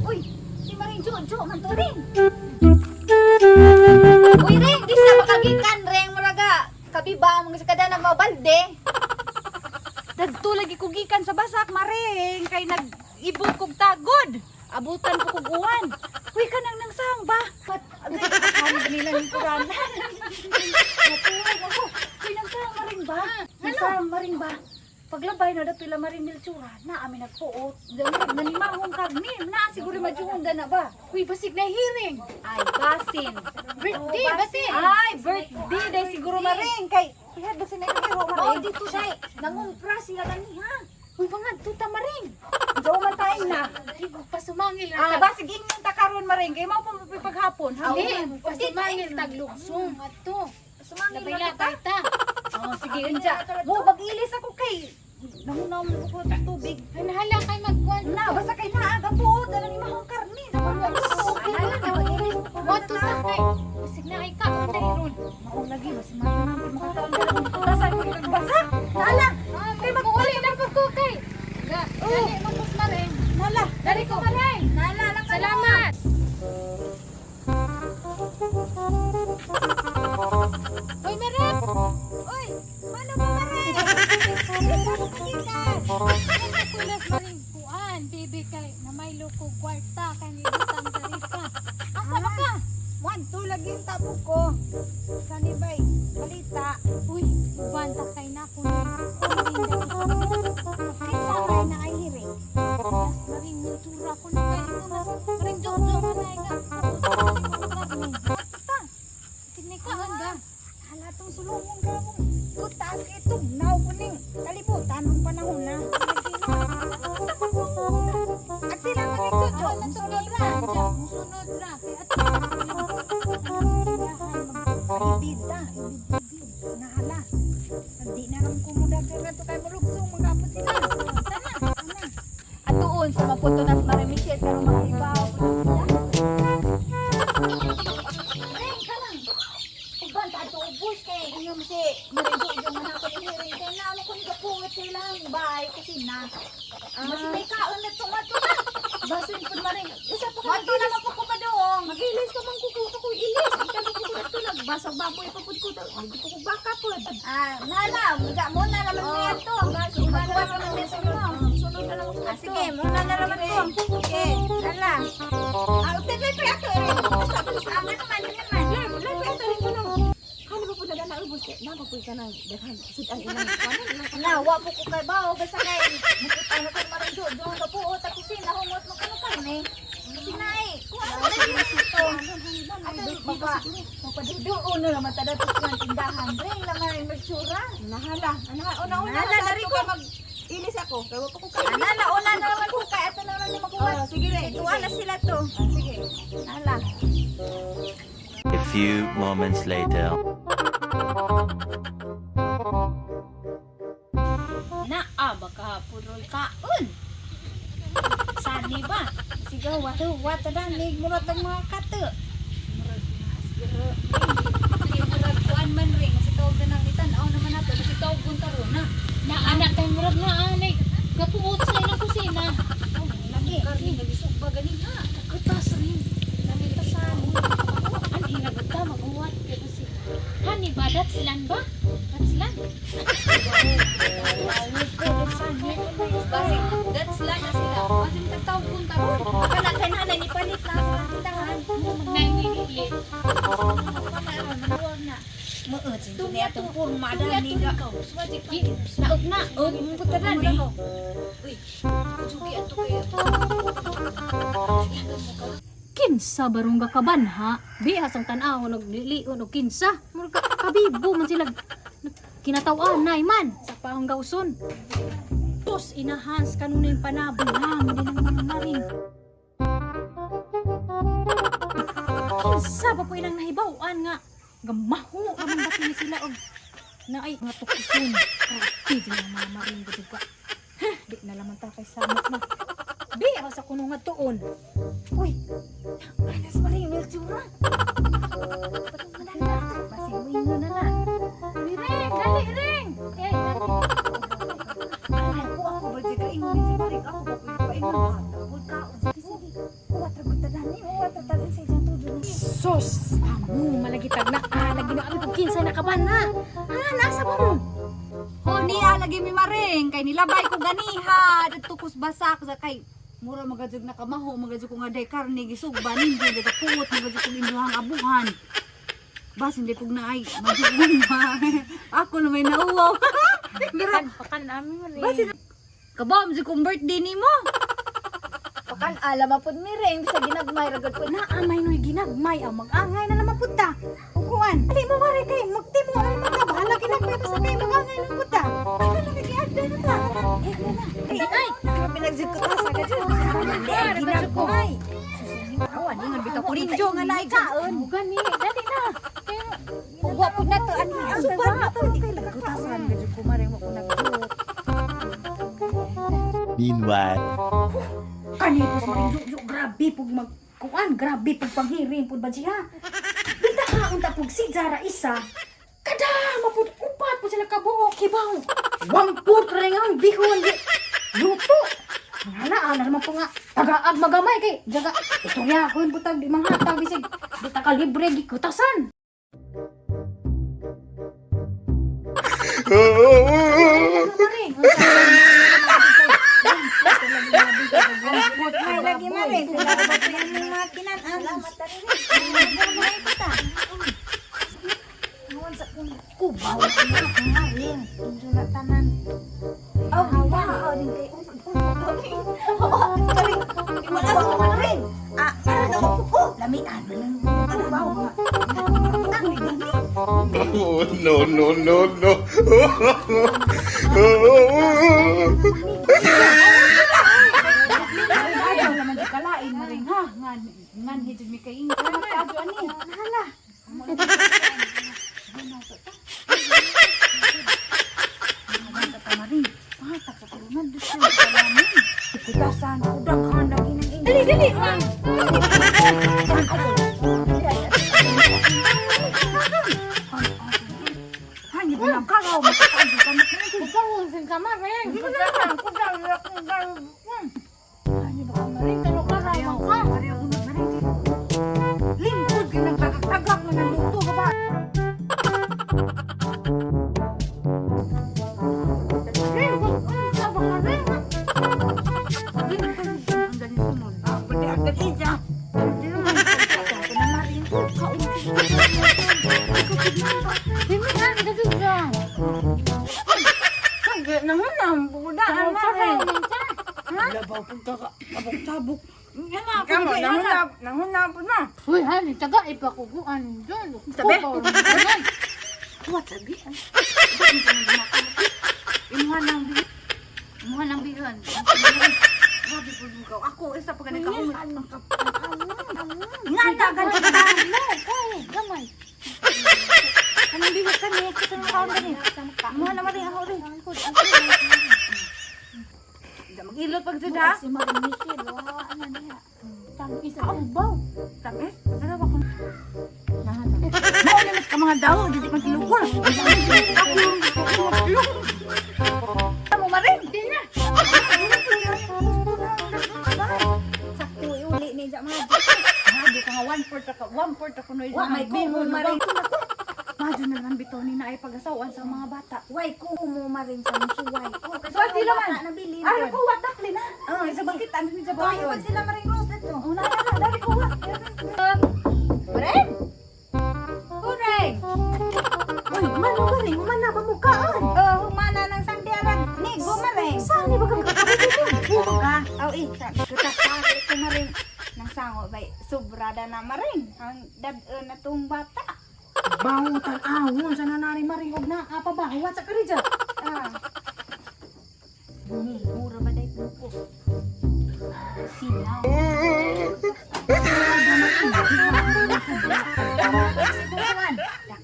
Uy, si Maring Jojo man to rin. Uy, Ring, di sa makagikan, Ring, muraga. Kabiba, mga sa kada ng mga balde. Dagto lagi ko gikan sa basak, Maring, kay nag-ibot kog tagod. Abutan ko kog uwan. Uy, kanang nang sang ba? Pat, agay, akala ba nila ng Quran? Natuwag ako. Uy, nang sang maring ba? Nang sang maring ba? Paglabay na dapila maring Melchora, na amin nagpuot. Murag nanimahong karni, na siguro madyuhon na ba? Uy, basig na hearing. Ay, basin. Birthday, basin. Ay, birthday day siguro maring kay ihadlok sa nahiro Oh, maring. dito siya. Nangumpra sila ganiha. Uy, mga tuta maring. Diyo man tayo na. Di ko pasumangil Ah, na tag. basig ingon ta karon maring kay mao pa mapipaghapon. Ha? Di, pasumangil taglugsong ato. Sumangil na Labay-labay ta. Oh, sige unja. Mo mag-ilis ako kay nahunaw mo ko sa tubig. Ay, nahala kay magkuan. Na, basta kay naa gapuot ana ni mahong karni. Alala na, mag-ilis. Wato ta kay. Basig na ay kaon dahil ron. Maong lagi basta mamam makataon ka lang basa ko kag basa. Nala. Kay maguli na po ko kay. Ga, dali mo pus maring. Nala. Dali ko maring. Nala lang ka. Salamat. Hoy, Maring. Uy, ano ba, Maring? Di sa makagikan. Kulas maring kuan, bibi kay na may loko kwarta kay ni butang taripa. Asa ba ka? One, two, lagi yung tabo ko. Sanibay, balita. Uy, banta kay na ko ni. Kinsa may na ay hiring. Mas maring mintura ko na kay imo mas maring jojo man ay nga. Sinikaon ba? Hala tong sulungon ka mo. Kutaas kay tugnaw ko ning kalibutan ang panahon na. At sila man ni Jojo, musunod ra. Musunod ra kay ato. Ibida, ibid, nahala. Hindi na ram kumuda pero to kay mulugsong magapon sila. Tama, tama. Atuon sa maputo nas Maring Michelle pero makibaw po na sila. Ring ka lang. Uban ta ato ubos kay inyong si Maring Jojo man ako ni hiring kay naano ko ni kapungot sila ang bahay kusina. Mas may kaon na tumato na. Basin pud maring isa pa ka Mato na ko pa doong. Magilis ka man kuko ko ilis. Ikan ko ko to nagbasag baboy pa pud ko. Hindi ko ko baka pud. Ah, nala, muga mo na naman oh, yan to. Uban Magkuha na naman yan mo. Sunod na lang ako. Ah, sige, muna na naman ko. Sige, nala. Ah, utay pa ato eh. Ama naman, naman. Lay pa ito rin ko nang. Ano ba po na na ubos kay na pa ka nang daghan sudan ilang kuan ilang Na, wa po ko kay bao basta kay mukit ano kay marang do do ka po ta kusina humot mo kano karne. Kusina eh. Kuha mo na dito. Ato baba. Mapaduduon na naman tada sa tindahan. Ring lang nga yung magsura. Nahala. Ana una una Nahala, sa dari ato ko. ka mag ilis ako. Kay wa pa ko kay. Ana, una na naman ko kay ato na naman ni makuha. Oh, sige rin. Tuwa na sila to. Ah, sige. Nala. A few moments later. Naa baka purol kaon. Sani ba? Sige, wato wato na nig murot ang mga kato. Murag kuan man ring kasi tawag na nang itan-aw naman nato kasi tawag ron na. Na anak kay murag na anay. Gapuot sa ilang kusina. Lagi. Karni nagisugba gani ha. Kutas rin. Namitasan. An hinaguta maguwat kay basi. Hani ba datslan ba? Datslan. Basi that's lang na sila. Basi tagtawag kung taron. Kana kay nanay ni palit na ako ang tindahan. Magnangilit. Muot ni atong purma dani ga. Di, Naog na, og mong dani. Uy, jugi ato kay Kinsa barong kaban ha? Bihas ang tan-aw naglilion og kinsa. Murag kabibo man sila. Kinataw-an nay man sa pahong gauson. Tos inahans kanunay panabol ha, mo din ang mga maring. Kinsa ba po ilang nahibaw-an nga gamaho ramang dati ni sila og na ay mga tukuson. Grabe din ang mga maring gud ka. Ha, di na laman ta kay samok na. Bi, ako sa kuno nga tuon. Uy, Anas Maring Melchura. Amo, malagitag na ah, lagi na kami kung kinsa nakaban na. Ha, nasa ba mo? Ho niya lagi mi maring kay nilabay ko ganiha didto kus basak sa kay mura magajud na kamaho magajud ko nga day karne gisugba ninyo daga puot magajud ko inyuhang abuhan. Bas hindi pug naay majugon ba. Ako na may nauwaw. Pero Pakan amin mo rin. basin kabom si kong birthday nimo. Pakan alam apod mi ring sa ginagmay ragad ko. Na amay noy ginagmay ang mag-angay na naman punta. Ukuan. Dali mo mare kay magtimo na naman ka bahala ginagmay basta kay mag-angay na punta. Ay kana kay giagda na ta. Eh, ay, grabe nagjud ko ta sa gajud. Ginagmay. Awan ingon bitaw ko ninyo nga naay kaon. Gani, dali na. Wa pud na to ani. Suban na to kay Gutasan gajud ko maring wa ko nagpuot. Meanwhile. Kanipos maring juju grabe pug mag kuan grabe pug panghirim pud ba siya. Bita ka unta pug si Zara isa. Kada mapud upat pud sila kabuok kibaw. Wamput ra nga ang bihon di. Luto. Hala ana naman po nga tagaag magamay kay jaga istorya ko butag di manghatag bisig di ta ka libre gikutasan. Ay, lagi maring. Salamat po yung mga kinan-an. Salamat ta rin. Ginagmay ko ta. Awan sa kong Kubaw. maring. Injo na tanan. Aw, di ta. Aw, din kay Oo, karing. Wala sa maring. Ah, ano ko? Lamian man ang kubaw. Oh, no, no, no, no. Ayaw naman di kalain maring ha. Ngan ngan hijud mi kay ingon. Kadyo ani. Hala. Kutasan, kudakhan lagi ng inyo. Dali dali. Hani ba nang kagaw makakaon ka mo. Kubaw sin kamaring. Hani ba ka maring Kano ka ra ka. Lingkod kay nagtagak-tagak man ang luto ka ba? Ang dali sunod. Ah, pwede ang dali siya. Nanguna, maring. Labaw pug taga, tabok-tabok. Yan na, Kamo, kung nanguna, nanguna po na. Uy, hani, taga ipakuguan dyan. Sabi? What sabi? Imuha nang bihon. Imuha nang bihon. Grabe po lugaw. Ako, isa pa ganun kaumot. Nga na, ganun ka. Ay, gamay. Anong bihon ka ni? Kasi nang kaon ka ni. Imuha na maring ako rin. Mag-ilot pag jud ha. Si Maring Michelle, wawa na niya. Isa ubaw. Tamis, sarap ako. Mao na mas ka mga daw, dili man tilukol. Ako, ako, mo maring. Di na. Sakto uli ni ja mga. Mado ka nga 1/4 ka, 1/4 ako noy. Wa may kumo maring. Mado na lang bitaw ni naay pagasawan sa mga bata. Way kumo maring sa musuway ko. Kasi Wa sila man. Nabilin. Ay ko wa dakli na. Oh, Sa bakit ano ni Tuyo Jabayon. sila maring rose dito. Oh, na na, dali ko wa. Maring. Hooray! Uy, man, maring, man na ba mo kaan? Oh, humana ng sangdiaran. Ni gumaring. Saan ni ba kang kakabit Ka. Aw eh, sa kutasan ko maring nang sango bay sobrada na maring. Ang dad na tong bata. Bawo tan-awon sa nanari maring og naa pa ba? Huwat sa karija. Ah. Mura ba day ko? Sila.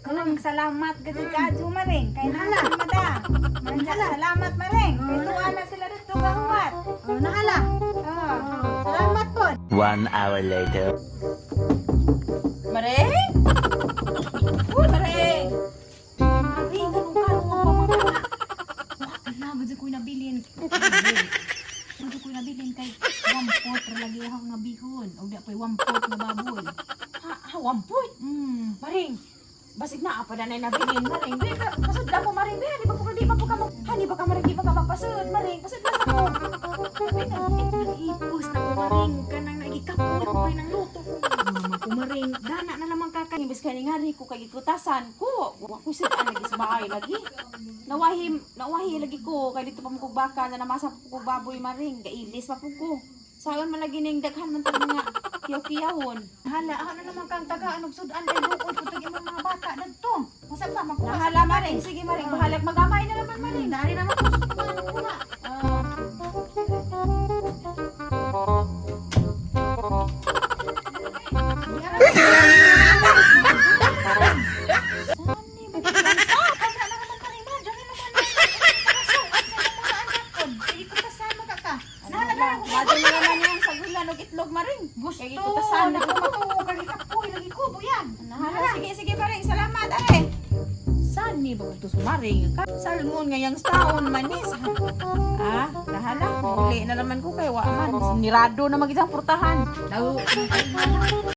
Daghang salamat gid kaadyo maring. Kay nala mada. Manjala salamat maring. Kay tuwa na sila dito kahuwat. Oh, nahala. Oh, salamat po. 1 hour later. Maring? Uy, maring. Maring, ganun ka nung pamangka. Wala na, madyan ko'y nabilin. Madyan ko'y nabilin kay 1/4 ra lagi ako nga bihon. O di ako'y 1/4 nga baboy. Ha, ha, 1/4. Maring, basig na apa na nabilin, Maring. Di ka, pasud lang ko, Maring. Di, di ba po ka, di ba po ka, hani ba ka, Maring, di ba ka magpasud, Maring. Pasud lang ako. Naghipos na ko maring kanang nagikapoy ko kay nang luto ko. Mama ko maring dana na lamang kaka. Imbis ka ni ngari ko kay gikutasan ko. Wa ko sa lagi sa bahay lagi. Nawahi, nawahi lagi ko kay dito pa mo kog baka na namasa po kog baboy, Maring. Gailis pa po ko. Sayon man lagi ning daghan man tag mga kiyaw-kiyawon. Hala, ako na naman kang tagaan og sudan kay bukod ko tag imong mga bata dadto. Masa pa man ko. Nahala, Maring. Sige, Maring, bahalag magamay na naman, Maring. Nari naman ko sa kuha. Ah. Mado na naman yung sagulan og itlog, Maring. Gusto Kay gikutasan na na ko matuo kay gikapoy lagi ko buyan. Nahala, sige, sige, Maring. Salamat, are. Saan ni ba ito sumaring? Salmon ngayang staon manis. Ah, nahala. Uli na naman ko kay wa man. Nirado na mag isang purtahan. Daw.